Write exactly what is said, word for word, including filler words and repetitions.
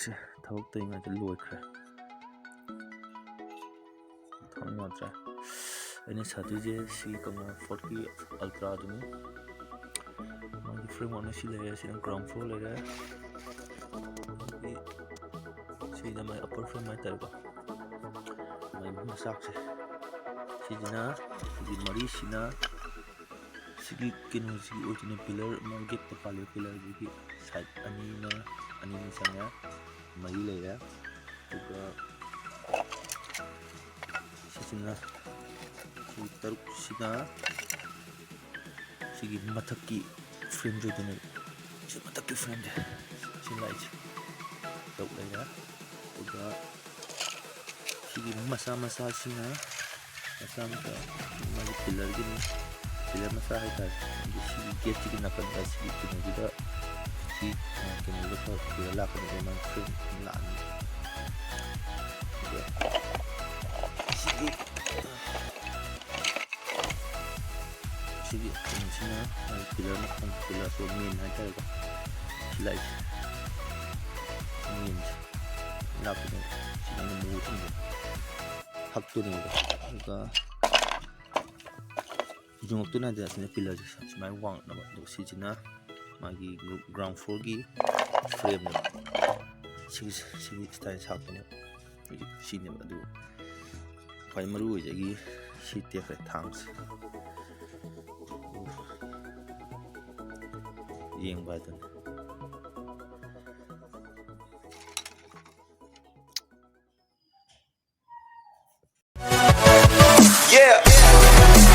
ꯁꯦ, ꯊꯕꯛ ꯇꯧꯔꯤꯉꯩꯗ ꯂꯣꯏꯈ꯭ꯔꯦ꯫ ꯊꯝ ꯌꯥꯗ꯭ꯔꯦ꯫ ꯑꯩꯅ ꯁꯥꯗꯣꯏꯁꯦ ꯁꯤ ꯀꯪꯂꯥ ꯐꯣꯔꯠꯀꯤ ꯑꯜꯇ꯭ꯔꯥꯗꯨꯅꯤ꯫ ꯃꯥꯒꯤ ꯐ꯭ꯔꯦꯝꯋꯥꯔꯛꯅ ꯁꯤ ꯂꯩꯔꯦ, ꯁꯤꯅ ꯒ꯭ꯔꯥꯎꯟ ꯐ꯭ꯂꯣꯔ ꯂꯩꯔꯦ꯫ ꯑꯗꯒꯤ ꯁꯤꯅ ꯃꯥꯏ ꯑꯞꯄꯔ ꯐ꯭ꯔꯦꯝ ꯍꯥꯏꯇꯥꯔꯦꯀꯣ꯫ ꯃꯥꯏ ꯃꯆꯥꯛꯁꯦ꯫ ꯁꯤꯁꯤꯅ, ꯁꯤꯒꯤ ꯃꯔꯤꯁꯤꯅ ꯁꯤꯒꯤ ꯀꯩꯅꯣꯁꯤꯒꯤ ꯑꯣꯏꯗꯣꯏꯅꯦ, ꯄꯤꯂꯔ ꯑꯃ ꯒꯦꯠꯇ ꯄꯥꯜꯂꯤꯕ ꯄꯤꯂꯔꯁꯤꯒꯤ ꯁꯥꯏꯠ ꯑꯅꯤꯅ, ꯑꯅꯤꯅꯤ ꯆꯪꯉꯦ, ꯃꯔꯤ ꯂꯩꯔꯦ꯫ ꯑꯗꯨꯒ ꯁꯤꯁꯤꯅ, ꯁꯤ ꯇꯔꯨꯛꯁꯤꯅ ꯁꯤꯒꯤ ꯃꯊꯛꯀꯤ ꯐ꯭ꯔꯦꯝꯁꯦ ꯑꯣꯏꯗꯣꯏꯅꯦꯕ꯫ ꯁꯤ ꯃꯊꯛꯀꯤ ꯐ꯭ꯔꯦꯝꯁꯦ, ꯁꯤ ꯂꯥꯏꯠꯁꯦ ꯇꯔꯨꯛ ꯂꯩꯔꯦ꯫ ꯑꯗꯨꯒ ꯁꯤꯒꯤ ꯃꯆꯥ ꯃꯆꯥꯁꯤꯅ, ꯃꯆꯥ ꯃꯆꯥ ꯃꯥꯒꯤ ꯄꯤꯂꯔꯒꯤꯅꯤ, ꯄꯤꯂꯔ ꯃꯆꯥ ꯍꯥꯏꯇꯥꯔꯦ꯫ ꯑꯗꯨ ꯁꯤꯒꯤ ꯒꯦꯠꯁꯤꯒꯤ ꯅꯥꯀꯟꯗ ꯁꯤꯒꯤ ꯀꯩꯅꯣꯁꯤꯗ, ꯁꯤ, ꯑ, ꯀꯩꯅꯣꯗ ꯈꯔ ꯄꯤꯂꯔ ꯂꯥꯛꯀꯅꯤ, ꯑꯗꯨꯃꯥꯏꯅ ꯐ꯭ꯔꯦꯝ ꯂꯥꯛꯑꯅꯤ꯫ ꯑꯗꯨꯒ ꯁꯤꯒꯤ ꯁꯤꯒꯤ ꯀꯩꯅꯣꯁꯤꯅ ꯃꯥꯒꯤ ꯄꯤꯂꯔ ꯃꯈꯣꯡ, ꯄꯤꯂꯔ ꯑꯁꯣꯝ ꯃꯦꯟ ꯍꯥꯏꯇꯥꯔꯦꯀꯣ꯫ ꯁꯤ ꯂꯥꯛꯏꯁꯦ, ꯁꯤ ꯃꯦꯟꯁꯦ ꯂꯥꯛꯄꯅꯦꯕ꯫ ꯁꯤꯅ ꯑꯩꯅ ꯃꯨ ꯊꯝꯕ ꯍꯛꯇꯨꯅꯦꯕ꯫ ꯑꯗꯨꯒ ꯌꯨꯡꯉꯛꯇꯨꯅ ꯍꯥꯏꯗꯤ ꯑꯁꯤꯅ ꯄꯤꯂꯔꯁꯦ ꯁꯨꯃꯥꯏꯅ ꯋꯥꯡꯅꯕ꯫ ꯑꯗꯨꯒ ꯁꯤꯁꯤꯅ ꯃꯥꯒꯤ ꯒ꯭ꯔꯥꯎꯟ ꯐ꯭ꯂꯣꯔꯒꯤ ꯐ꯭ꯔꯦꯝꯅꯦꯕ꯫ ꯁꯤꯒꯤ, ꯁꯤꯒꯤ ꯁ꯭ꯇꯥꯏꯜ ꯁꯥꯔꯛꯄꯅꯦꯕ꯫ ꯍꯧꯖꯤꯛ ꯁꯤꯅꯦꯕ꯫ ꯑꯗꯨ ꯈ꯭ꯋꯥꯏ ꯃꯔꯨ ꯑꯣꯏꯁꯦ ꯑꯩꯒꯤ ꯁꯤ ꯇꯦꯛꯈ꯭ꯔꯦ, ꯊꯥꯡꯁꯦ꯫ ꯌꯦꯡꯕ ꯍꯥꯏꯗꯨꯅꯤ꯫ Yeah.